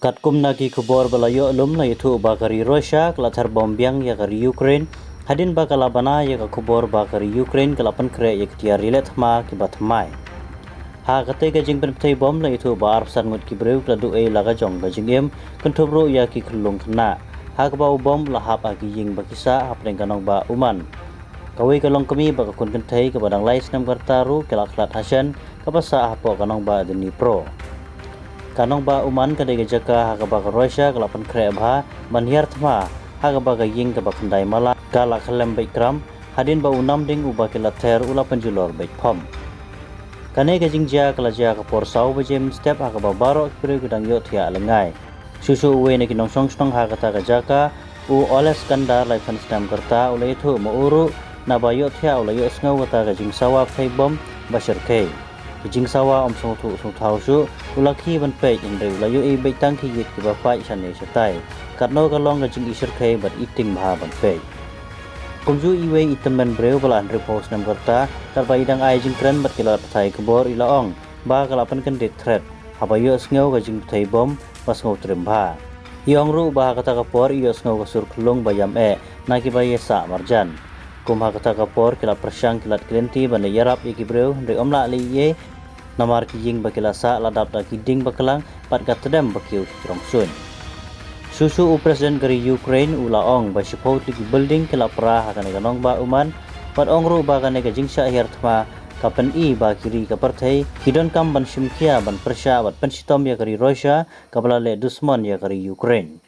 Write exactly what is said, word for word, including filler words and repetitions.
Katkum na ki khubor ba la ïoh lum la ïathuh ba ka ri Russia ka la ther bom biang ïa ka ri Ukraine, hadien ba ka la bana ïa ka khubor ba ka ri Ukraine ka la pynkhreh ïa ki tiar ri leh thma kiba thymmai. Ha katei ka jingpynpthei bom la ïathuh ba arphew san ngut ki briew ki la duh ei la ka jong ka jingim, kynthup ruh ïa ki khyllung khynnah, ha kaba u bom u la hap ha ki ïing ba ki sah hapdeng ka nongbah Uman. Kawei ka longkmie bad ka khun kynthei kaba dang lai snem ka rta ruh ki la khlad ha shen kaba sah hapoh ka nongbah Dnipro. Ka nongbah Uman ka dei ka jaka ha kaba ka Russia ka la pynkhreh bha ban hiar thma, ha kaba ka ïing kaba khyndai mala ka la khyllem beit kram, hadien ba u namding uba ki la ther u la pynjulor beit phom. Kane ka jingjia ka la jia ka por saw baje mynstep, ha kaba baroh ki briew ki dang ïohthiah lyngngai. Shuh shuh uwei na ki nongshong shnong ha kata ka jaka, u Oleskandar, laiphew snem ka rta, u la ïathuh ma u ruh naba ïohthiah u la ïohsngew kata ka jingsawa pthei bom ba shyrkhei. Ka jingsawa ym sngewthuh sngewthaw shuh, u la khie ban peit, hynrei u la ïohi beit tang ki ïit kiba pait shane shatai. Katno ka long ka jingishyrkhei bad i tieng bha ban peit. Kumjuh iwei i tymmen briew ba la hynriewphew snem ka rta, katba i dang ai jingkren bad ki lad pathai khubor, i la ong ba ka la pynkyndit thret haba ïohsngew ka jingpthei bom ba sngewtriem bha. I ong ruh ba ha kata ka por i ïohsngew ka sur khyllung ba ïam eh na kiba ïasah marjan. Kum ha kata ka por ki la pyrshang ki lad ki lynti ban leit ïarap ïa ki briew, hynrei ym lah leh ei ei, namar ki ïing ba ki la sah la dap da ki dieng baklang bad ka tdem ba kiew ki jrong suiñ. Shuh shuh u President ka ri Ukraine u la ong ba shiphew tylli ki building ki la pra ha kane ka nongbah Uman, bad ong ruh ba kane ka jingshah hiar thma ka pyni ba ki ri ka pyrthei ki donkam ban shim khia ban pyrshah bad pynshitom ïa ka ri Russia kaba la leh dusmon ïa ka ri Ukraine.